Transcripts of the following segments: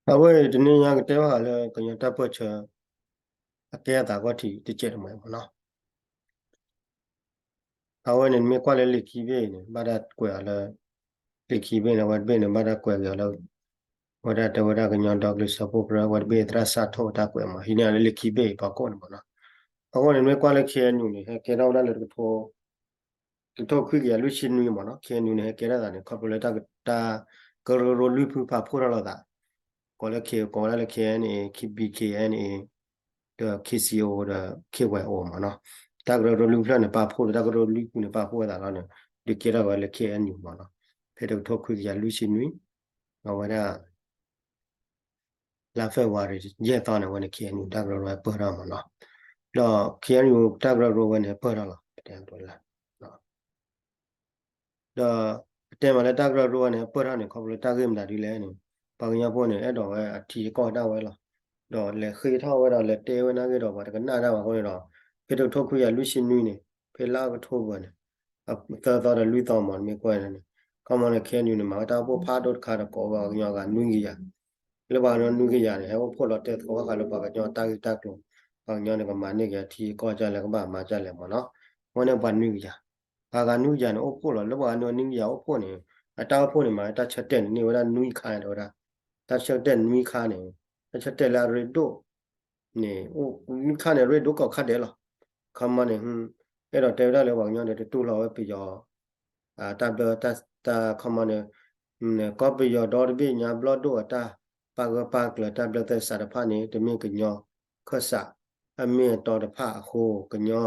အဝဲတနံၤညါကတဲဘၣ်ဃးလၢကညီတၢ်ပၢၢ်ဆၢ အကဲအသးဂီၢ်ထံးတစဲးတမှဲမ့ၢ်နီၤ. အဝဲန့ၣ်မ့ၢ်ကွၢ်လၢလံာ်ခံဘ့ၣ်န့ၣ် ဘၣ်တၢ်ကွဲးအီၤလၢ လံာ်ခံဘ့ၣ်န့ၣ် အဝဲတဘ့ၣ်န့ၣ် ဘၣ်တၢ်ကွဲးက့ၤအီၤလၢ ဝဲဒၣ်တဲဝဲဒၣ်ကညီဒီကလုာ်စၢဖှိၣ်ကရၢ အဝဲတဘ့ၣ်သရၣ်စးထီၣ်တၢ်ကွဲးမ့ၢ် ဟံးန့ၢ်လၢလံာ်ခံဘ့ၣ်အဖီခိၣ်န့ၣ်မ့ၢ်နီၤ. အဃိန့ၣ်မ့ၢ်ကွၢ်လၢ ခ့ၣ်အဲၣ်ယူၣ်န့ၣ် ဟဲကဲထီၣ်ဝဲဒၣ်လၢတကထိ တကထိခွံကယၤလွံၢ်ဆံနွံမ့ၢ်နီၤ. ခ့ၣ်အဲၣ်ယူၣ်န့ၣ် ဟဲကဲထီၣ်သးန့ၣ် ခီဖျိလၢတၢ်ကရၢကရိလွံၢ်ဖုပာ်ဖှိၣ်ထီၣ်လိာ်သး, ကိးလၢ K ကိးဝဲဒၣ်လၢ ခ့ၣ်အဲၣ်ယူၣ် ခ့ၣ်ဘံၣ် ခ့ၣ်အဲၣ်ယူၣ် ဒီး ခ့ၣ်စံၣ်အိၣ် ဒီး ခ့ၣ်ဝဲၢ်အိၣ်မ့ၢ်နီၤ. တၢ်ကရၢကရိလွံၢ်ဖုန့ၣ် ပာ်ဖှိၣ်ဒီး တၢ်ကရၢကရိလွံၢ်ဖုန့ၣ် ပာ်ဖှိၣ်ဝဲသးလီၤန့ၣ် ဒုးကဲထီၣ်ဝဲလၢ ခ့ၣ်အဲၣ်ယူၣ်မ့ၢ်နီၤ. ဖဲတကထိခွံကယၤလွံၢ်ဆံနွံ အဝဲဒၣ် လါ February ယဲၢ်သီန့ၣ် အဝဲန့ၣ် ခ့ၣ်အဲၣ်ယူၣ် တၢ်ကရၢကရိပၢၢ်ထီၣ်မ့ၢ်နီၤ. ဒီး ခ့ၣ်အဲၣ်ယူၣ် တၢ်ကရၢကရိဝဲန့ၣ် ပၢၢ်ထီၣ်လီၤ ပတဲလၢ ဒီးပတဲမ့ၢ်လၢတၢ်ကရၢကရိဝဲန့ၣ် ပၢၢ်ထီၣ်န့ၣ် ခီဖျိလၢတၢ်ဂ့ၢ်မတၤဒ်လဲၣ်န့ၣ် ပှၤကညီဖိန့ၣ် အဲၣ်ဒိးဝဲအထံအကီၢ်ဒၣ်ဝဲလီၤ. ဒီးလဲၤဃ့ထီၣ်ဝဲဒီး လဲၤတဲဝဲနာ်ဂ့ၢ်ဒီး ပှၤတကနၣ်တၢ်ဘၣ်အဃိန့ၣ်ဒီး ဖဲတကထိခွံကယၤလွံၢ်ဆံနွံန့ၣ် ဖဲလါအီးကထိဘၢၣ်န့ၣ် သၢသီဒီးလွံၢ်သီမ့ၢ်န့ၣ် မ့ၢ်ကွၢ်န့ၣ် ခီမီန့ၣ် ခ့ၣ်အဲၣ်ယူၣ်န့ၣ် မၤဝဲတၢ်အိၣ်ဖှိၣ်ဖးဒိၣ်တခါဒီး ကိးဝဲပှၤကညီဂၤနွံကယၤ လၢပှၤကညီနွံကယၤန့ၣ် ဟဲအိၣ်ဖှိၣ်လီၤတဲသကိးဘၣ်ဃးလၢပှၤကညီတၢ်ဂ့ၢ်တၢ်ကျိၤ, ပှၤကညီန့ၣ်ကမၤန့ၢ်က့ၤအထံအကီၢ်ဒ်လဲၣ် ကဘၣ်မၤဒ်လဲၣ်မ့ၢ်နီၤ. အဃိန့ၣ်ပှၤနွံကယၤ, ပှၤဂၤနွံကယၤန့ၣ်အိၣ်ဖှိၣ်လီၤ. လၢပှၤဂၤနွံကယၤအိၣ်ဖှိၣ်န့ၣ် အတၢ်အိၣ်ဖှိၣ်န့ၣ် မၤဝဲတၢ်ဆၢတဲာ်န့ၣ် န့ၢ်ဝဲဒၣ်နွံခါန့ၣ်ဝဲဒၣ်, တၢ်ဆၢတဲာ်နွံခါန့ၣ်, တၢ်ဆၢတဲာ်လၢအရ့ဒိၣ်န့ၣ် နွံခါန့ၣ် ရ့ဒိၣ်ကိးခါဒဲးလီၤ. ခီမီန့ၣ် အဲၣ်ဒိးတဲဝဲဒၣ်လၢပှၤကညီဒီးတတူၢ်လိာ်ဝဲပယီၤ တၢ်ဘျၢ တၢ်ခီမီန့ၣ် ကီၢ်ပယီၤဒီတဘ့ၣ်ညါဘျီၣ်ဒိၣ်အတၢ်ပာ်ဂၢၢ်ပာ်ကျၢၤတၢ်ဘျၢသဲစးတဖၣ်န့ၣ် တမ့ၢ်ကညီခၢၣ်စး အမ့ၢ်အတီတဖၣ်အဃိ ကည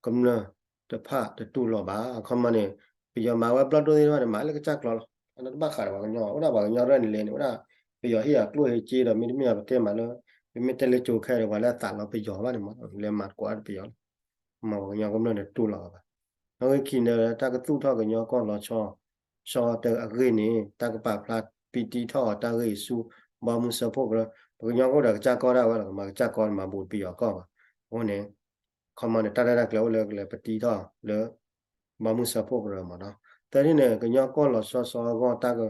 ီကမျၢၢ်တဖၣ်တတူၢ်လိာ်ဘၣ်. အခီမီန့ၣ် ပယီၤမၤဝဲဘျီၣ်ဒိၣ်သ့ၣ်တဖၣ်န့ၣ် မၤလၢကစၢ်ကျီလီၤ. အတဘၣ်ဃးဒီးပှၤကညီ အိၣ်ဒၣ်ပှၤကညီရဲၣ်န့ၣ်လဲၣ်န့ၣ် အိၣ်ဒၣ် ပယီၤဟ့ၣ်အကျိၣ်ဟ့ၣ်စ့ဒီး မ့တမ့ၢ်ပတဲမးလၢ ပမ့ၢ်တဲလၢကၠိခဲဒီး ပှၤလၢအသးလီၤပယီၤဘၣ်န့ၣ်မး လဲၤမၤသကိးအါတပယီၤလီၤ. မ့ၢ်ပှၤကညီကမျၢၢ်န့ၣ်တူၢ်လိာ်အီၤဘၣ်. နီၣ်ဂံၢ်ခံန့ၣ် တၢ်ကသူၣ်ထီၣ်ကညီကီၢ်လီၤဆီဆီတၢ်အဂ့ၢ်န့ၣ် တၢ်ကပာ်ဖျါပံးတံထီၣ်အီၤတၢ်ဂ့ၢ်ဆူ ဘီမုၢ်စၢဖှိၣ်ကရၢ, ပှၤကညီကအိၣ်ဒီးကစၢ်ကီၢ်ဒၣ်ဝဲလီၤ, ကမၤကစၢ်ကီၢ်န့ၣ် မၤဘူးတပယီၤကီၢ်ဘၣ်. အဃိန့ၣ် ခီမီန့ၣ် တၢ်ရဲၣ်တၢ်ကျဲၤအိၣ်လၢကလဲၤပတံထီၣ်လၢ ဘီမုၢ်စၢဖှိၣ်ကရၢမးနီၤ. သၢထံၣ်န့ၣ် ကညီကီၢ်လီၤဆီဆီအဂီၢ် တၢ်က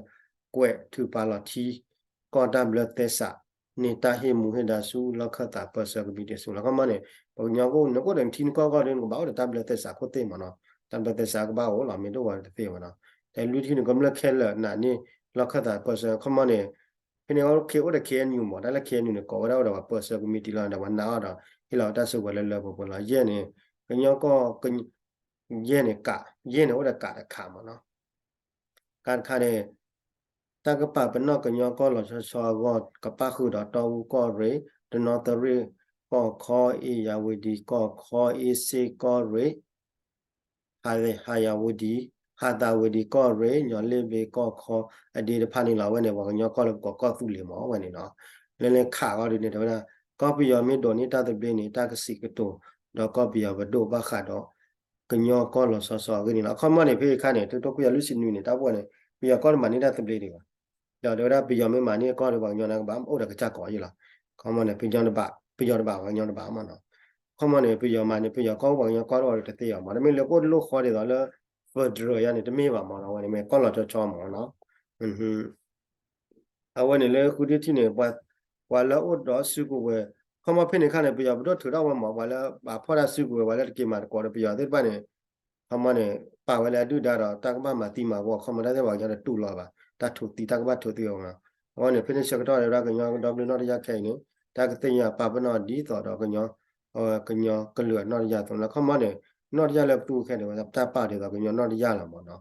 ကွဲးထုးဖးလီၤထံ ကီၢ်တၢ်ဘျၢသဲစးန့ၣ် တၢ်ဟ့ၣ်မူဟ့ၣ်ဒါဆူ လီၢ်ခၢၣ်သးပၢဆှၢကမံးတံာ်ဆူလီၤ. ခီမီန့ၣ် ပှၤကညီကအိၣ် နကအိၣ်ဒီးနထံနကီၢ်အဂီၢ်ဒီး နကဘၣ်အိၣ်ဒီးတၢ်ဘျၢသဲစးခိၣ်သ့ၣ်မးနီၤ. တၢ်ဘျၢသဲစးကဘၣ်အိၣ်လီၤ မ့ၢ်တအိၣ်ဝဲတသ့ဘၣ်နီၤ. တၢ်လွံၢ်ထံၣ်န့ၣ် ကမျၢၢ်ခဲလၢာ်နာ်န့ၢ် လီၢ်ခၢၣ်သးပၢဆှၢ ခီမီန့ၣ် ဖဲန့ၣ်အိၣ်ဒီး ခ့ၣ်အဲၣ်ယူၣ်မး တၢ်လၢ ခ့ၣ်အဲၣ်ယူၣ်န့ၣ် ကိးဝဲဒၣ်အိၣ်ဒီးပှၤပၢဆှၢကမံးတံာ်လီၤ ဒီးပှၤနာ်အီၤဒီး ဟ့ၣ်လီၤဝဲတၢ်စုကဝဲၤလၢလၢပှဲၤပှဲၤလီၤ. ယဲၢ်န့ၣ် ကညီကီၢ် ယဲၢ်န့ၣ် အိၣ်ဒီးကးတခါမးနီၤ. ကးတခါန့ၣ် တၢ်ကပာ်ပနီၣ်ကညီကီၢ်လီၤဆီဆီအဂီၢ် ကပၣ်ဃုာ်ဒီးတီအူကီၢ်ရ့ၣ်, တနီသရ့ၣ်ကီၢ်ခီ, အ့ၣ်ယၣ်ဝတံၤကီၢ်ခီ, အ့ၣ်စ့ၣ်ကီၢ်ရ့ၣ် ဟါ, ဟါယၣ်ဝတံၤ, ဟါသးဝတံၤကီၢ်ရ့ၣ်, ညီလ့ၣ်ဘ့ကီၢ်ခီ အဒ့တဖၣ်န့ၣ်လီၤ. အဝဲန့ၣ် ပှၤကညီကီၢ်လၢပကိးကီၢ်သူလ့ၤမး အဝဲန့ၣ်နီၤ. လၢလၢခးအဂီၢ်ဒ်န့ၣ် တဲဝဲဒၣ် ကီၢ်ပယီၤမ့ၢ်ဒိးန့ၢ်တၢ်သဘျ့န့ၣ် တၢ်ကစံးကတိၤ ဒီးကီၢ်ပယီၤပဒိၣ်ဘၣ်ဃးဒီး ကညီကီၢ်လီၤဆီဆီအဂ့ၢ်န့ၣ်လီၤ. အခီမီန့ၣ် ဖဲအခါန့ၣ် တကထိခွံကယၤလွံၢ်ဆံနွံန့ၣ် တၢ်အိၣ်ဖှိၣ်န့ၣ် ပယီၤကီၢ်တမၤန့ၢ်တၢ်သဘျ့ဒံးဘၣ်. ဒီးတဲဝဲဒၣ် ပယီၤမ့ၢ်မၤန့ၢ်အကီၢ်ဒီး ပှၤကညီန့ၣ်ကဘၣ်အိၣ်ဒီးကစၢ်ကိးယံၤလီၤ. အခီမီန့ၣ် ပယီၤတဘၣ် ပယီၤတဘၣ် ပှၤကညီတဘၣ်မးနီၤ. အခီမီန့ၣ် ပယီၤမၤန့ၣ် ပယီၤကီၢ်အိၣ် ပှၤကညီကီၢ်အိၣ်ဒီးတသ့ဘၣ်မး. တမ့ၢ်လၢအိၣ်တလိၣ်ဃီဒ်သိးလၢ federal ယါန့ၣ် တမ့ၢ်ဘၣ်မးနီၤ. အဝဲန့ၣ်မ့ၢ်ကီၢ်လီၤဆီဆီမးနီၤ. အဝဲန့ၣ်လၢဃုဒုထံၣ်န့ၣ် ပှၤလၢအိၣ်ဒီးစုကဝဲၤ ခီမီဖဲန့ၣ်အခါန့ၣ် ပယီၤပဒိၣ်ထုးထီၣ်ဝဲမး ပှၤလၢပာ်ဖှိၣ်တၢ်စုကဝဲၤ ပှၤလၢတက့ၤမၤသကိးဒီးပယီၤသ့ၣ်တဖၣ်န့ၣ် ခီမီန့ၣ် ပာ်ဝဲလၢအဒုၣ်ဒါဒီး တၢ်ကဘၣ်မၤသံမၤဝီ ခီမီတၢ်သ့ၣ် ပှၤကညီတတူၢ်လိာ်ဘၣ် တၢ်ထုးသံ တၢ်ကဘၣ်ထုးသံဝဲမးနီၤ. အဝဲန့ၣ် ဖဲန့ၣ်ဆၢကတီၢ်ဒီး ကညီဒီကလုာ်နီၢ်တယၢ်ခဲအံၤန့ၣ် တၢ်ကသ့ၣ်ညါပာ်ပနီၣ်ဒ်သိးဒီးကညီ ကညီကလုာ်အနီၢ်တယၢ်အသိးလီၤ. ခီမီန့ၣ် နီၢ်တယၢ်လၢပတူၢ်ခဲန့ၣ် တၢ်ပာ်ဒ်သိးကညီနီၢ်တယၢ်လီၤမးနီၤ.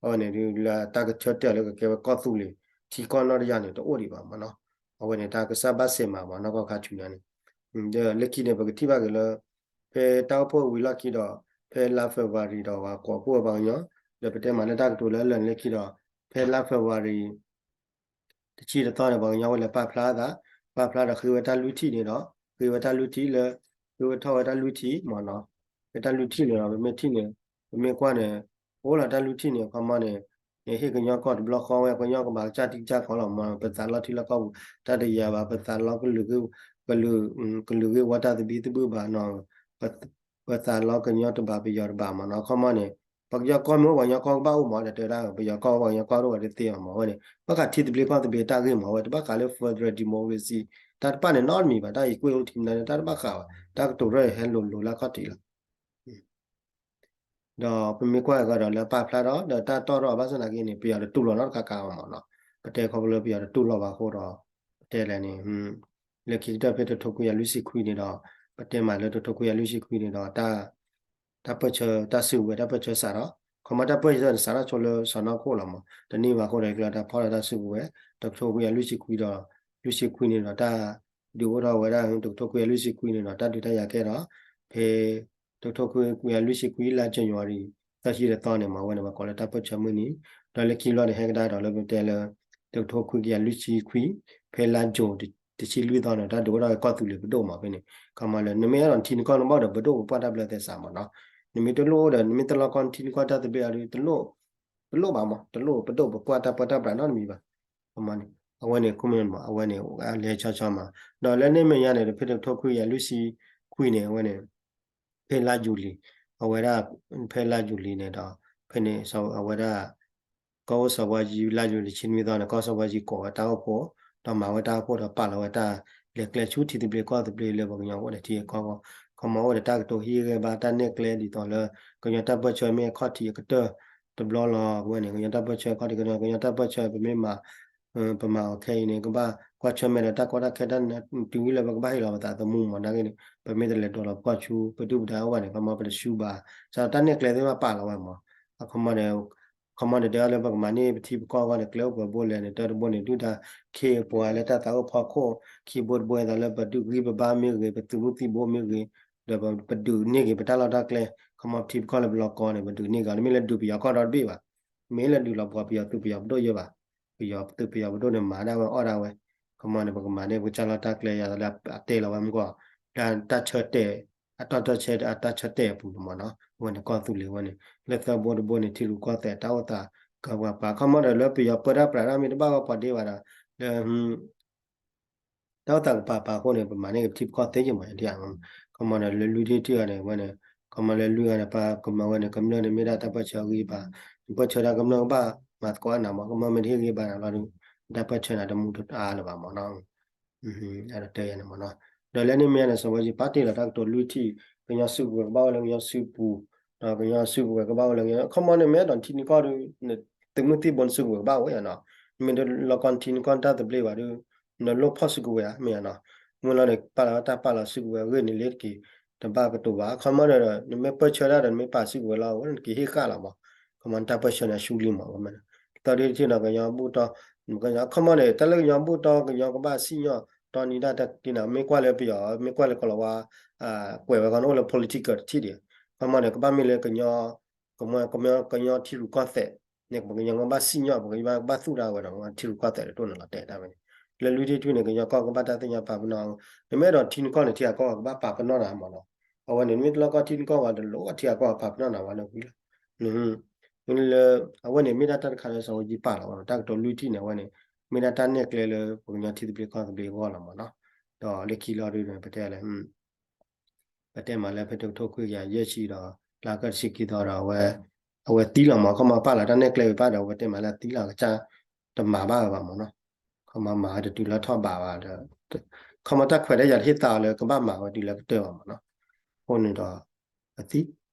အဝဲန့ၣ်ဒုးလၢတၢ်ကဆၢတဲာ်လၢကကဲဝဲကီၢ်သူလ့ၤ ထံကီၢ်နီၢ်တယၢ်န့ၣ် တအိၣ်ဒံးဘၣ်မးနီၤ. အဝဲန့ၣ် တၢ်ကစၢ်ဘၣ်စဲးမၤမးနီၤ ကီၢ်ခါဆူညါန့ၣ် ဒီးလၢခံန့ၣ် ပကထံၣ်ဘၣ်က့ၤလၢ ဖဲတၢ်အိၣ်ဖှိၣ်ဝံၤလီၢ်ခံဒီး ဖဲလါ February ဒီး ပှၤကိးဖှိၣ်ပှၤကညီ ဒီးပတဲမးလၢတၢ်ကတိၤလၢလၢာ်န့ၣ်လၢခံဒီး ဖဲလါ February တဆံတသီန့ၣ် ပှၤကညီဝဲလဲၤပာ်ဖျါအသး ပာ်ဖျါဒီးဃ့ဝဲတၢ်လွံၢ်ထံၣ်န့ၣ်ဒီး ဃ့ဝဲတၢ်လွံၢ်ထံၣ်လၢ ဃ့ဝဲထီၣ်ဝဲတၢ်လွံၢ်ထံၣ်မးနီၤ. ဖဲတၢ်လွံၢ်ထံၣ်န့ၣ်ဒီး ပမ့ၢ်ထံၣ်န့ၣ် ပမ့ၢ်ကွၢ်န့ၣ် အိၣ်လီၤတၢ်လွံၢ်ထံၣ်န့ၣ် အခီမီန့ၣ် န့ၣ်ဟ့ၣ်ကညီကီၢ်တဘျီဃီဝဲ ကညီကမၤကစၢ်ထံကစၢ်ကီၢ်လီၤမး ပသးလီထံလီကီၢ်ပူၤ တၢ်တယာ်ဘၣ် ပသးလီကလုာ်ဂ့ၤ ကလုာ် ကလုာ်ဂ့ၢ်ဝီတၢ်သဘံၣ်သဘုၣ်ဘၣ်နီၤ ပသးလီကညီတဘၣ်ပယီၤတဘၣ်မးနီၤ အခီမီန့ၣ် ပှၤကညီကီၢ်မ့ၢ်အိၣ် ပှၤကညီကီၢ်ကဘၣ်အိၣ်မး ဒီးတဲဝဲဒၣ် ပယီၤကီၢ် ပှၤကညီကီၢ်တအိၣ်ဝဲတသ့ဘၣ်မး အဝဲန့ၣ် ဘၣ်ဃးထံသဘျ့ကီၢ်သဘျ့တၢ်ဂ့ၢ်မး အဝဲတဘၣ်ဃးလၢ federal democracy တၢ်တဖၣ်န့ၣ်နီတမံၤဘၣ် တၢ် equal ထံမနုၤန့ၣ် တၢ်တဘၣ်ဃးဘၣ် တၢ်ကတိၤရဲၣ်ဟဲလိၤလိၤလၢအခီၣ်ထံးလီၤ. ဒီးပမ့ၢ်ကွၢ်ကဒီးလၢပာ်ဖျါထီၣ် ဒီးတၢ်တီၣ်ထီၣ်ဘၣ်ဆၣ်သနာ်က့န့ၣ် ပယီၤတတူၢ်လိာ်နီတခါခါဘၣ်မးနီၤ ပတဲခီဖျိလၢပယီၤတတူၢ်လိာ်ဘၣ်အဃိဒီး ပတဲလဲၣ်န့ၣ် လၢခံကတၢၢ်ဖဲတကထိခွံကယၤလွံၢ်ဆံခွံန့ၣ်ဒီး ပတဲမးလၢတကထိခွံကယၤလွံၢ်ဆံခွံန့ၣ်ဒီး တၢ် တၢ်ပၢၢ်ဆၢ တၢ်စုကဝဲၤ တၢ်ပၢၢ်ဆၢစးထီၣ် ခီမီတၢ်ပၢၢ်ဆၢန့ၣ် စးထီၣ်ဆိလၢစီၤနီၢ်ခိၣ်လီၤမး တန့ၢ်ဘၣ်အဃိဒီး ကျဲတၢ်ဖီၣ်လၢတၢ်စုကဝဲၤ တကထိခွံကယၤလွံၢ်ဆံခွံဒီး လွံၢ်ဆံခွံန့ၣ်ဒီး တၢ်ဒုးအိၣ်ထီၣ်ဝဲဒၣ် တကထိခွံကယၤလွံၢ်ဆံခွံန့ၣ်ဒီး တၢ်ဒုးတၢ်ယၤကဲထီၣ် ဖဲ တကထိခွံကယၤလွံၢ်ဆံခွံ လါ January သၢဆံတသီန့ၣ်မး အဝဲန့ၣ် ပှၤကိးလၢတၢ်ပၢၢ်ဆၢမုၢ်နံၤ ဒီးလၢခံလီၤန့ၣ် ဟဲကဒါဒီးလၢပတဲလၢ တကထိခွံကယၤလွံၢ်ဆံခွံ ဖဲလါ June တဆံလွံၢ်သီန့ၣ် တၢ်ဒုးအိၣ်ထီၣ်ကီၢ်သူလ့ၤပဒိၣ်မးဖဲန့ၣ် ခီမီလၢ နမ့ၢ်အဲၣ်ဒိးနထံနကီၢ်နဘၣ်ဒီးပဒိၣ်ပပှၢ်တၢ်ဘျၢသဲစးမးနီၤ နမ့ၢ်တလိၣ်ဒီး နမ့ၢ်တလိၣ်ကီၢ်နထံနကီၢ်တၢ်သဘျ့အီၤဒီး တလိၣ် တလိၣ်ဘၣ်မး တလိၣ်ပဒိၣ်ပပှၢ်တၢ်ပၢတၢ်ပြးနီတမံၤဘၣ် ခီမီန့ၣ် အဝဲန့ၣ် ခီမီန့ၣ်မး အဝဲန့ၣ် လဲၤဆီဆီမး ဒီးလၢန့ၣ်မဲာ်ညါန့ၣ်ဒီး ဖဲတကထိခွံကယၤလွံၢ်ဆံခွံန့ၣ် အဝဲန့ၣ် ဖဲလါယူၤလံ အဝဲဒၣ် ဖဲလါယူၤလံန့ၣ်ဒီး ဖဲန့ၣ် အဝဲဒၣ် ကီၢ်အိၣ်စီၤဘၣ်ယံၤ လါယူၤလံ တဆံနွံသီန့ၣ် ကီၢ်စီၤဘၣ်ယံၤကိးဝဲတၢ်အိၣ်ဖှိၣ် ဒီးမၤဝဲတၢ်အိၣ်ဖှိၣ်ဒီးပာ်လီၤဝဲတၢ်လဲၤကျဲဆူထံသဘျ့ကီၢ်သဘျ့လၢပှၤကညီအိၣ်ဒီးထံဂ့ၢ်ကီၢ်ဂီၢ် ခီမီအိၣ်ဒီးတၢ်ကတိၤဟံးဂ့ၢ်ဘါတၢ်နဲၣ်ကျဲဒ်သိးလၢ ကညီတၢ်ပၢၢ်ဆၢမ့ၢ်အခီၣ်ထံးအကတၢၢ်တဘျီလီၤ အဝဲန့ၣ် ကညီတၢ်ပၢၢ်ဆၢအခီၣ်ထံးကတၢၢ် ကညီတၢ်ပၢၢ်ဆၢပမ့ၢ်မၤ ပမၤအီၤခဲအံၤန့ၣ် ကဘၣ်ကွၢ်ဆၢၣ်မဲာ်ဒီးတၢ်ကီတၢ်ခဲတၢ်နး တုၤဝံၤလၢပကဘၣ်ဟ့ၣ်လီၤပသးသမူမးနာ်က့န့ၣ် ပမ့ၢ်တလဲၤဒိးလီၤပှီၢ်ဆူ ပဒုၣ်ပဒါအိၣ်ဘၣ်န့ၣ် ခီမီပတဆူဘၣ် စးထီၣ်တၢ်နဲၣ်ကျဲသ့ၣ်တဖၣ်ပာ်လီၤဝဲမး အခီမီန့ၣ် ခီမီန့ၣ် တဲအီၤလၢပကမၤန့ၢ်ပထံပကီၢ်အဂီၢ်န့ၣ် ကျဲအိၣ်ပှဲၤဘိလဲၣ်န့ၣ် တၢ်တဘိန့ၣ် ဒုၣ်ဒါခ့ပှၤလၢတၢ်သးအိၣ်ဖီခိၣ် ခံဘိတဘိအသိးလၢပဒုးဂံၢ်ပဘါမ့ၢ်ဂ့ၤ ပသုးမုၢ်သံၣ်ဘိမ့ၢ်ဂ့ၤ ဒီးပဒုးန့ၢ်က့ၤပတၢ်လီၢ်တၢ်ကျဲ ခီမီပထံပကီၢ်လၢပလီၤကီန့ၣ် ပဒုးန့ၢ်က့ၤ တမ့ၢ်လၢဒုးပယီၤကီၢ်ဒီတဘ့ၣ်ဘၣ် မ့ၢ်လၢဒုးလီၤပှီၢ်ပယီၤသုးပယီၤပဒိၣ်ယဲဘၣ် ပယီၤသုးပယီၤပဒိၣ်န့ၣ် မၤဒၣ်ဝဲအီၣ်ဒၣ်ဝဲ ခီမီန့ၣ် ပကမၤန့ၢ်ပကစၢ်လီၢ်တၢ်ကျဲယၤလၢအတဲလီၤဝဲမ့ၢ်ကီး တၢ်ဆၢတဲာ် အတၢ်ဆၢတဲာ်အပူၤန့ၣ်မးနီၤ အဝဲန့ၣ်ကီၢ်သူလ့ၤဝဲန့ၣ် လၢသၢဘိတဘိန့ၣ် ထံရူၢ်ကီၢ်သဲးတၢ်အိၣ်သးကပၤပၤ ခီမီဒီးလၢပယီၤပၢတၢ်ပြးတၢ်မ့ၢ်တဘၣ်ဝဲ ပှၤဒ့ဘၣ်ဒီး လၢ တၢ်အိၣ်သးကပၤပၤအဃိန့ၣ် ပမၤန့ၢ်က့ၤပထံပကီၢ်သ့ယဲမး ခီမီဒီးလၢလွံၢ်ထံၣ်တထံၣ်အံၤန့ၣ် ဝဲန့ၣ် ခီမီလၢလွံၢ်အံၤန့ၣ် ပကမၤဝဲန့ၣ် ကမျၢၢ်န့ၣ်မ့ၢ်ဒၣ်တၢ်ပၢၢ်ဆၢဂံၢ်ဘါ ပၢၢ်ဆၢဒၣ်ကမျၢၢ်ကဘၣ်မၤသကိးနၤမး ကမျၢၢ်မ့ၢ်တဟ့ၣ်ဂံၢ်ဘါနၤလီၤဒီး တၢ်ပၢၢ်ဆၢနၤတမူတအါလၢၤဘၣ်မးနီၤ အတဲယၤန့ၣ်မးနီၤ ဒီးလၢန့ၣ်မ့ၢ်န့ၣ် စီၤဝဲယံၤပာ်တ့ၢ်လီၤတၢ်ကတိၤလွံၢ်ထံၣ် ကညီစုကဝဲၤကဘၣ်အိၣ်လၢကညီစုပူၤ ဒီးကညီစုကဝဲၤကဘၣ်အိၣ်လၢကညီ ခီမီန့ၣ် မ့ၢ်အဲၣ်ဒိးထံနကီၢ်ဒီး သုးမုၢ်သံၣ်ဘိနစုကဝဲၤကဘၣ်အိၣ်ယၤနီၤ နမ့ၢ်တလီၤကီထံနကီၢ်တၢ်သဘျ့ဘၣ်ဒီး နလိၣ်ဖီၣ်စုကဝဲၤဧါ မ့ၢ်ယၤနီၤ မ့ၢ်လီၤန့ၣ် ပာ်လီၤတၢ်ပာ်လီၤစုကဝဲၤအဂ့ၢ်န့ၣ်လ့တက့ၢ် တဘၣ်ကတိၤဘၣ် ခီမီဒီး နမ့ၢ်ပၢၢ်ဆၢဒၣ်ဒီး နမ့ၢ်ပာ်စုကဝဲၤလီၤ အဝဲန့ၣ်က့ၤဟ့ၣ်ဃာ်လီၤမး ခီမီတၢ်ပၢၢ်ဆၢန့ၣ်ဆူလံမး ဝဲမ့ၢ် သီဒ်တထံၣ်နီၤ ကညီဘူၣ်တီ ခီမီန့ၣ် တၢ်လၢကညီဘူၣ်တီ ကညီကဘၣ်စံၣ်ညီၣ်တီနံၤဒၣ်တက့ၢ်နီၤ မ့ၢ်ကွၢ်လၢပယီၤ မ့ၢ်ကွၢ်လၢကီၢ်လီၤဝါ ကွဲးဝဲကီးန့ၣ်အိၣ်လၢ political တထံၣ်ဒံး ခီမီန့ၣ် ကဘၣ်မ့ၢ်လၢကညီ ကမီ ကမီ ကညီထံရူၢ်ကီၢ်သဲး န့ၣ် ပကညီကဘၣ်စံၣ်ညီၣ် ပကညီကဘၣ်သူၣ်တၢ်ဝဲဒီး ထံရူၢ်ကီၢ်သဲးတဒိၣ်န့ၣ်လီၤတဲာ်တၢ်ဝဲန့ၣ် လၢလွံၢ်ထံၣ်တထံၣ်န့ၣ် ကညီကီၢ်ကဘၣ်တၢ်သ့ၣ်ညါပာ်ပနီၣ် နမ့ၢ်အဲၣ်ဒိးထံနကီၢ်န့ၣ် ထံဂၤကီၢ်ဂၤကဘၣ်ပာ်ပနီၣ်နၤမးနီၤ အဝဲန့ၣ် နမ့ၢ်တလီၤကီထံနကီၢ်ဘၣ် တလိၣ်ထံဂၤကီၢ်ဂၤပာ်ပနီၣ်နၤဝဲန့ၣ်ဝံၤလီၤ လၢ အဝဲန့ၣ်မ့ၢ်ဒၣ်တၢ်တခါလၢစီၤဝဲယံၤပာ်လီၤဝဲ တၢ်ကတိၤလွံၢ်ထံၣ်န့ၣ် အဝဲန့ၣ် မ့ၢ်ဒၣ်တၢ်နဲၣ်ကျဲလၢပကညီထံသဘျ့ကီၢ်သဘျ့အဂီၢ်လီၤမးနီၤ ဒီးလၢခံလီၤဒုးန့ၣ် ပတဲလဲၣ် ပတဲမးလၢဖဲတကထိခွံကယၤယဲၢ်ဆံဒီး လါကၢၢ်တဆံခံသီဒီး အဝဲ အဝဲသံလီၤမး ခီမီပာ်လီၤတၢ်နဲၣ်ကျဲဝံၤဘၣ်ဒီး အဝဲတဲမးလၢသံလီၤ ကစၢ်တမၤဘၣ်ဝဲဘၣ်မးနီၤ ခီမီမၤဝဲတတုၤလၢထီၣ်ဘးဘၣ်ဒီး ခီမီတၢ်ခွဲးတၢ်ယာ်တဟ့ၣ်သးအီၤလၢကဘၣ်မၤဝဲတုၤလၢကတၢၢ်ဘၣ်မးနီၤ အဃိန့ၣ်ဒီး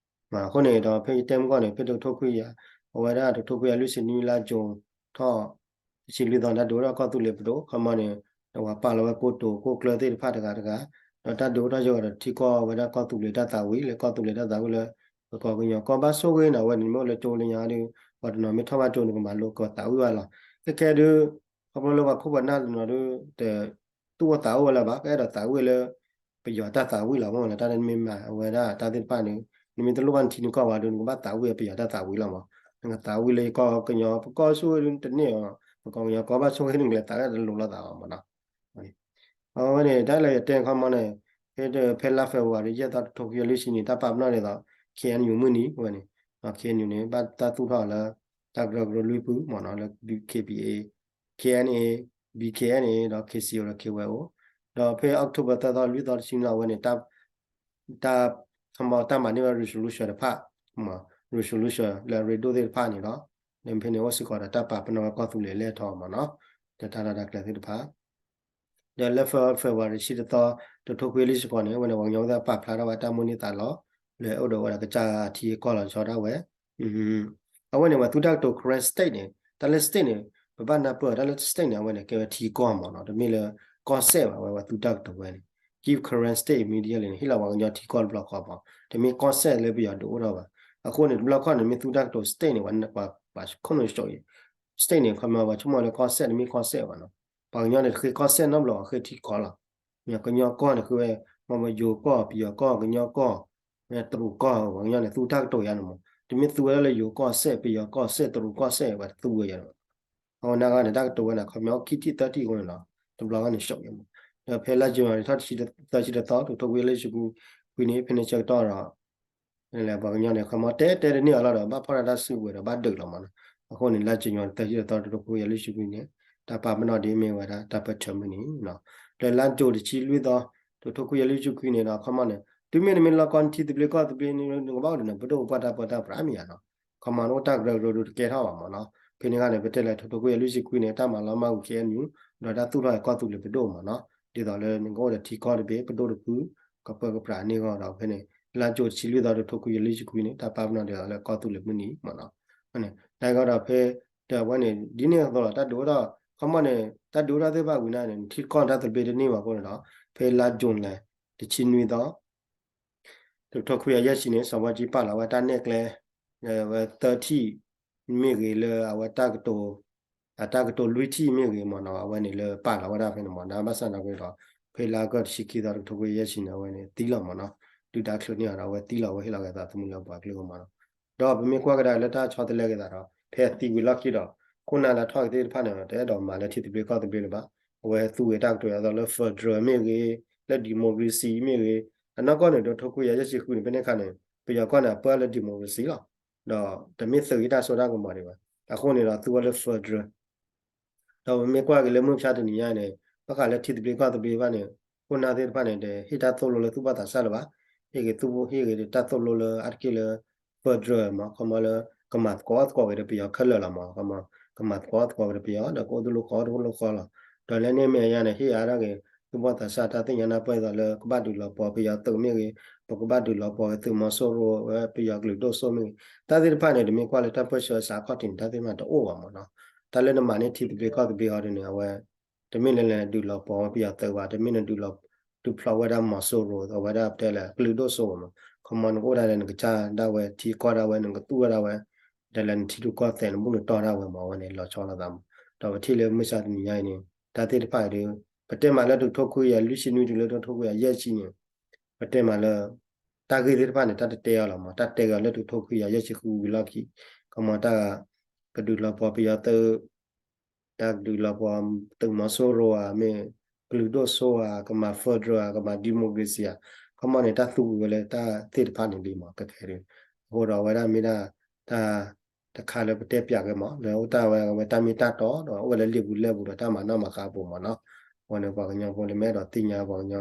အသံ အဃိန့ၣ်ဒီးဖဲယတဲမုၢ်ဂီၢ်န့ၣ် ဖဲတကထိခွံကယၤ အဝဲဒၣ်တကထိခွံကယၤလွံၢ်ဆံနွံလါ June ထီၣ် တဆံလွံၢ်သီ တၢ်ဒုးအိၣ်ထီၣ်ကီၢ်သူလ့ၤပဒိၣ် ခီမီန့ၣ် ဒီးပှၤပာ်လီၤဝဲကိတိာ်ကိကျၢၤသ့ၣ်တဖၣ်တဂၤတဂၤ ဒီးတၢ်ဒုးအိၣ်ထီၣ်ယိာ်ဒီးထံကီၢ်ဝဲဒၣ်ကီၢ်သူလ့ၤတၢ်သးဝံၣ်လၢကီၢ်သူလ့ၤတၢ်သးဝံၣ်လၢ ပကီၢ်ကညီကီၢ်ဘၣ်ဆိၣ်ဂ့ၤန့ၣ် အဝဲန့ၣ်မ့ၢ်အိၣ်လၢကၠိလၢညါဒီး ပှၤတနီၤမ့ၢ်ထီၣ်ဘၣ်ကၠိန့ၣ် ကမၤလိကီးသးဝံၣ်ဘၣ်လီၤ. ခဲကဲဒုး ခီဖျိလၢပှၤခိၣ်ပှၤနၢ်တနီၤဒုး တ သူၣ်အိၣ်သးအိၣ်ဝဲလၢၤဘၣ် ကအဲၣ်ဒိးသးဝံၣ်လၢ ပယီၤတၢ်သးဝံၣ်လီၤ. မ့ၢ်လၢတၢ်မ့ၢ်မၤအဝဲဒၣ်တၢ်သ့ၣ်တဖၣ်န့ၣ် နမ့ၢ်တလိၣ်ဘၣ်နထံနကီၢ်ဘၣ်ဒီး နကဘၣ်သးဝံၣ်ပယီၤတၢ်သးဝံၣ်လီၤမး. နကသးဝံၣ်လၢယကီၢ်ကညီ ပကီၢ်ဆိၣ်ဂ့ၤဒုးတန့ၢ်အီၤ ပကီၢ်ကညီကီၢ်ဘၣ်ဆိၣ်ဂ့ၤန့ၣ် နကလဲၤသးဝံၣ်တလိၤလိာ်သးဘၣ်မးနီၤ. အဝဲန့ၣ် တၢ်လၢယတဲခီမီန့ၣ် ဖဲလါ February ယဲၢ်သီ တကထိခွံကယၤလွံၢ်ဆံနံၣ် တၢ်ပာ်ပနီၣ်ဒ်သိး K N U မုၢ်နံၤဝဲန့ၣ် K N U န့ၣ် ဘၣ်တၢ်သူၣ်ထီၣ်လၢ တၢ်ကရၢကရိလွံၢ်ဖုမ့ၢ်နီၤ လၢ K P A, K N A, B K N A ဒီး K C O ဒီး K Y O ဒီးဖဲ October သၢသီ လွံၢ်သီတဆံနံၣ် အဝဲန့ၣ် တၢ် တၢ် ခီမီ တၢ်မၤန့ၢ်ဝဲ resolution တဖၣ် မ့ၢ် resolution လၢအရ့ဒိၣ်သ့ၣ်တဖၣ်န့ၣ်လီၤ. ဒီးဖဲန့ၣ်အိၣ်စ့ၢ်ကီးဒီးတၢ်ပာ်ပနီၣ်ဝဲကီၢ်သူလ့ၤအလဲၢ်ထီၣ်မ့ၢ်နီၤ, ဒီးတၢ်လီၢ်တၢ်ကျဲသ့ၣ်တဖၣ် ဒီးလၢ February တဆံတသီ တထိခွံလွံၢ်ဆံဃိးန့ၣ် အဝဲန့ၣ် ပှၤကညီဖိသ့ၣ်ပာ်ဖျါထီၣ်ဝဲတၢ်မိၣ်န့ၢ်သးလီ လၢအိၣ်ဒီးဝဲဒၣ်ကစၢ်ထံကီၢ်လီၤဆီဒၣ်ဝဲ အဝဲန့ၣ် ပှၤသူတၢ်ကတိၤ Karen State န့ၣ် တၢ်လၢ state န့ၣ် ပဘၣ်နၢ်ပၢၢ် တၢ်လၢ state န့ၣ် အဝဲန့ၣ် ကဲဝဲထံကီၢ်မ့ၢ်နီၤ, တမ့ၢ်လၢကီၢ်စဲၣ်ဘၣ်, အဝဲပှၤသူတၢ်ကတိၤဝဲန့ၣ် give Karen State immediately န့ၣ် ဟ့ၣ်လီၤပှၤကညီထံကီၢ်တဘျီဃီမ့ၢ်, တမ့ၢ်ကီၢ်စဲၣ်လၢပယီၤဒုးအိၣ်ထီၣ်ဘၣ်. အဃိန့ၣ် တဘျီခီန့ၣ် မ့ၢ်သူတၢ်ကတိၤ state န့ၣ် ပှၤခိၣ်နူာ်ဆိးအံၤ state န့ၣ် ခီမ့ၢ်ပှၤဆိကမိၣ်လၢကီၢ်စဲၣ် တမ့ၢ်ကီၢ်စဲၣ်ဘၣ်နီၤ, ပှၤကညီန့ၣ် တဃ့ကီၢ်စဲၣ်နီတဘျီ ဃ့ထံကီၢ်လီၤ. ကညီကီၢ်န့ၣ် ဃ့ဝဲ မ့ၢ်ယိၤကီၢ် ပယီၤကီၢ် ကညီကီၢ် တရူးကီၢ် ပှၤကညီန့ၣ် သူတၢ်ကတိၤယါန့ၣ်မ့ၢ်, တမ့ၢ်သူဝဲဒၣ်လၢယိၤကီၢ်စဲၣ် ပယီၤကီၢ်စဲၣ် တရူးကီၢ်စဲၣ် ပှၤတသူဝဲယါန့ၣ်မ့ၢ်. အဃိန့ၣ် တၢ်ကတိၤဝဲန့ၣ် ခီမ့ၢ်အိၣ်ခံထံၣ်သၢထံၣ်အဃိန့ၣ်လီၤ, တဘျီဃီန့ၣ်ဆိးယါမ့ၢ်, ဒီးဖဲလါ January ထီၣ်တဆံသၢဆံတသီ တထိခွံလွံၢ်ဆံခွံန့ၣ် ဖဲန့ၣ်ဆၢကတီၢ်ဒီး လဲၤပှၤကညီန့ၣ် ခီမ့ၢ်တဲတဲတန့ၢ်အီၤလီၤဒီး ဘၣ်ဖီၣ်တၢ်တၢ်စုကဝဲၤဒီးဘၣ်ဒုးလီၤမ့ၢ်နီၤ. အဃိန့ၣ် လါ January သၢဆံတသီ တထိခွံကယၤလွံၢ်ဆံခွံန့ၣ် တၢ်ပာ်ပနီၣ်ဒ်မ့ၢ်ဝဲဒၣ်တၢ်ပၢၢ်ဆၢမုၢ်နံၤနီၤ. ဒီးလါ June တဆံလွံၢ်သီ တထိခွံကယၤလွံၢ်ဆံခွံန့ၣ်ဒီး ခီမ့ၢ်န့ၣ် တုၤမ့ၢ်နမ့ၢ်လီၢ်ကီၢ်နထံသဘျ့ကီၢ်သဘျ့န့ၣ် နကဘၣ်အိၣ်ဒီးနပဒိၣ်ပပှၢ်တၢ်ပၢတၢ်ပြးမ့ၢ်ဧါနီၤ. ခီမ့ၢ်န့ၣ်အိၣ်တၢ်ကရၢကရိဒုးတကဲထီၣ်ဘၣ်မ့ၢ်နီၤ. ဖဲန့ၣ်အခါန့ၣ် ပတဲလၢတထိခွံကယၤလွံၢ်ဆံခွံန့ၣ် တၢ်မၤလီၤမၢ်ဝံၤ ခ့ၣ်အဲၣ်ယူၣ် ဒီးတၢ်သူၣ်ထီၣ်ကီၢ်သူလ့ၤပဒိၣ်မ့ၢ်နီၤ. ဒ်သိးလၢနကအိၣ်ဒီးထံကီၢ်တဘ့ၣ် ပဒိၣ်တဖု ကပၢကပြးန့ၢ်ဂီၢ်ဒီးဖဲန့ၣ် လါ June တဆံလွံၢ်သီ တထိခွံကယၤလွံၢ်ဆံခွံန့ၣ် တၢ်ပာ်ပနီၣ်ဒ်သိးလၢကီၢ်သူလ့ၤမုၢ်နံၤမ့ၢ်နီၤ. န့ၣ် တၢ်ဂီၤဒီးဖဲ ဒီးအဝဲန့ၣ် ဒ်န့ၣ်အသိးလီၤ တၢ်ဒုးအိၣ်ထီၣ် ခီမ့ၢ်န့ၣ် တၢ်ဒုးအိၣ်ထီၣ်သ့ၣ်တဖၣ်ဝံၤန့ၣ် နထံကီၢ်တၢ်သဘျ့တန့ၢ်ဘၣ်အဃိန့ၣ်ဒီး ဖဲလါ June လဲၣ် တဆံနွံသီ တထိခွံကယၤယဲၢ်ဆံန့ၣ် စီၤဘီကၠံပာ်လီၤဝဲတၢ်နဲၣ်ကျဲ ဝဲသၢထံၣ် မ့ၢ်ဂ့ၤလၢအဝဲတၢ်ကတိၤ အတၢ်ကတိၤလွံၢ်ထံၣ်မ့ၢ်ဂ့ၤမ့ၢ်နီၤ အဝဲန့ၣ်လၢပာ်လီၤဝဲဒၣ်ဖဲန့ၣ်မ့ၢ်နီၤ ဘၣ်ဆၣ်သနာ်က့ဒီး ဖဲလါအီကူးတဆံခံသီ တထိခွံကယၤယဲၢ်ဆံန့ၣ် အဝဲန့ၣ်သံလီၤမ့ၢ်နီၤ ဒုၣ်ဒါချုးန့ၢ်အီၤဒီး အဝဲသံလီၤဝဲဟ့ၣ်လီၤက့ၤသးသမူလၢပှၤကလုာ်အဂီၢ်မ့ၢ်နီၤ ဒီးပမ့ၢ်ကွၢ်ကဒါလၢတၢ်ဆီတလဲက့ၤသးဒီး ဖဲအသံဝံၤလီၢ်ခံဒီး ခိၣ်နၢ်လၢအထီၣ်က့ၤသ့ၣ်တဖၣ်န့ၣ် တအဲၣ်ဒိးမၤလၢထံသဘျ့ကီၢ်သဘျ့လၢၤဘၣ် အဝဲသူဝဲတၢ်ကတိၤအသိးလၢ federal မ့ၢ်ဂ့ၤ လၢ democracy မ့ၢ်ဂ့ၤ အနီၢ်ကီၢ်န့ၣ် တထိခွံကယၤယဲၢ်ဆံဃုန့ၣ် ဖဲန့ၣ်အခါန့ၣ် ပယီၤကီၢ်န့ၣ် အပၢလၢ democracy လီၤ ဒီးတမ့ၢ်သုးဂံၢ်တၢ်စိတၢ်ကမီၤဒံးဘၣ် အဃိန့ၣ်ဒီးသူဝဲလၢ federal ဒီးပမ့ၢ်ကွၢ်က့ၤလၢမုၢ်မဆါတနံၤညါန့ၣ် ဘၣ်ဃးလၢထံသဘျ့ကီၢ်သဘျ့ဘၣ်န့ၣ် ခိၣ်နၢ်သ့ၣ်တဖၣ်န့ၣ် တဟ့ၣ်တၢ်သိၣ်လိလၢသူၣ်ဘီၣ်သးစၢ်လၢၤဘၣ် ဟ့ၣ်ဂ့ၤသူၣ်ဘီၣ် ဟ့ၣ်ဂ့ၤတၢ်သိၣ်လိလၢအါတက့ၢ်လၢ federal မ့ၢ် ခီမ့ၢ်လၢ ကမၤသကိးသကိးက့ၤဒီးပယီၤခဲလၢာ်လီၤမ့ၢ် ကမၤသကိးသကိးက့ၤဒီးပယီၤ ဒီးကအိၣ်သူၣ်လီၤဃီ တအိၣ်လီၤဃီလီၤ ဒီးလၢန့ၣ်မ့ၢ်အယါန့ၣ် ဟ့ၣ်အါထီၣ်က့ၤ သူၣ်ဘီၣ်သးစၢ်တၢ်သ့ၣ်ညါနၢ်ပၢၢ်အသိးလၢ ကဘၣ်ဒုးလီၤပှီၤပယီၤသုးမ့ၢ်ဂ့ၤ ပကဘၣ်ဒုးလီၤပှီၤက့ၤသုးမီၤစိရိၤဝဲ ပယီၤကလုာ်ဒိၣ်စိမ့ၢ်ဂ့ၤ တၢ်သ့ၣ်တဖၣ်န့ၣ် တမ့ၢ်ကွၢ်လၢတၢ်ပၢၢ်ဆၢစးခီၣ်ထံးန့ၣ် တၢ်သ့ၣ်တဖၣ်တအိၣ်ဘၣ်မ့ၢ်နီၤ တၢ်လၢနမၤန့ၢ်ထံသဘျ့ကီၢ်သဘျ့ဟီဒ်န့ၣ် အဝဲ တမ့ၢ်လၢလဲၤဒုးလီၤပှီၤဝဲပယီၤသုးဘၣ် တမ့ၢ်နဒုးလီၤ ဒုးဖျိးဝဲဒၣ်မီၤစိရိၤ အဝဲဒၣ်ပတဲလၢ ကလုာ်ဒိၣ်စိမ့ၢ် ခီမ့ၢ်နကအိၣ်ဒၣ်လဲာ်နကစၢ်ဒၣ်ဝဲ ထံကီၢ်ဒၣ်ဝဲ နကသူၣ်ဝဲဒၣ်ဝဲ ဒီးလၢနထံရူၢ်ကီၢ်သဲး နဘူၣ်နတီၢ်ဒၣ်ဝဲမ့ၢ် အဝဲန့ၣ်လီၤဆီလိာ်သးမ့ၢ် ဒီးပထံၣ်လၢမုၢ်မဆါတနံၤညါအံၤန့ၣ် တၢ်သ့ၣ်တဖၣ်အံၤဒီး ပတဲမးလၢတထိခွံကယၤလွံၢ်ဆံနွံတုၤလၢ တထိခွံကယၤယဲၢ်ဆံန့ၣ် ပတဲမးလၢ တၢ်ဂ့ၢ်သ့ၣ်တဖၣ်န့ၣ် တၢ်တတဲအီၤလီၤမ့ၢ် တၢ်တဲက့ၤအီၤလၢတထိခွံကယၤယဲၢ်ဆံဃုဝံၤလီၢ်ခံ ခီမ့ၢ်တၢ် ကဒုးလီၤပှီၤပယီၤသုး တၢ်ကဒုးလီၤပှီၤသုးမီၤစိရိၤဧါ မ့ၢ်ကလုာ်ဒိၣ်စိဧါ ကမၤ federal ဧါ ကမၤ democracy ဧါ ခီမ့ၢ်န့ၣ် တၢ်သူဝဲလၢတၢ်သ့ၣ်တဖၣ်န့ၣ်လံမ့ၢ် ခဲခဲဒုး အဃိဒီးအဝဲဒၣ်မ့ၢ်ဒၣ် တၢ် တခါလၢပတဲပၠးက့ၤမ့ၢ် လၢအိၣ်တၢ်ဝဲ အဝဲတၢ်မ့ၢ်တၢ်တီဒီး အိၣ်ဝဲလၢလံာ်ပူၤလဲၢ်ပူၤဒီးတၢ်မၤနီၣ်မၤဃါအပူၤမ့ၢ်နီၤ အဃိန့ၣ် ပှၤကညီဖိလၢမ့ၢ်အဲၣ်ဒိးသ့ၣ်ညါပှၤကညီ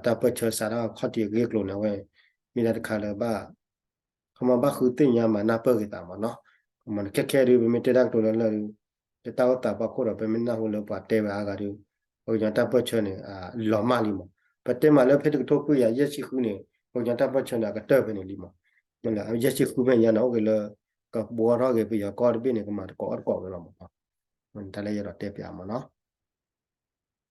တၢ်ပၢၢ်ဆၢစးထီၣ်ခီၣ်ထံးအဂ့ၢ်အကျိၤန့ၣ် အဝဲ မ့ၢ်ဒၣ်တခါလၢဘၣ် ခီမ့ၢ်ဘၣ်ဃုသ့ၣ်ညါမၤနၢ်ပၢၢ်က့ၤသးမ့ၢ်နီၤ မ့ၢ်ခဲခဲဒုး ပမ့ၢ်တဲတၢ်ကတိၤလၢလၢာ်ဒုး တၢ်အိၣ်သးပှၤခိၣ်ဒီး ပမ့ၢ်နၢ်ဟူလၢပှၤတဲဝဲအါဂၤဒုး ပှၤကညီတၢ်ပၢၢ်ဆၢန့ၣ် လီၤမၢ်လံမ့ၢ် ပတဲမးလၢဖဲတကထိခွံကယၤယဲၢ်ဆံဃုန့ၣ် ပှၤကညီတၢ်ပၢၢ်ဆၢန့ၣ် အကတၢၢ်ဖဲန့ၣ်လံမ့ၢ် ယဲၢ်ဆံဃုဖဲညါန့ၣ် အိၣ်က့ၤလၢ ကဘှီထီၣ်က့ၤပယီၤကီၢ်တဘ့ၣ်န့ၣ် ကမၤသကိးအီၣ်သကိးဝဲလီၤမ့ၢ်နီၤ တၢ်လၢယအဲၣ်ဒိးတဲပၠးမ့ၢ်နီၤ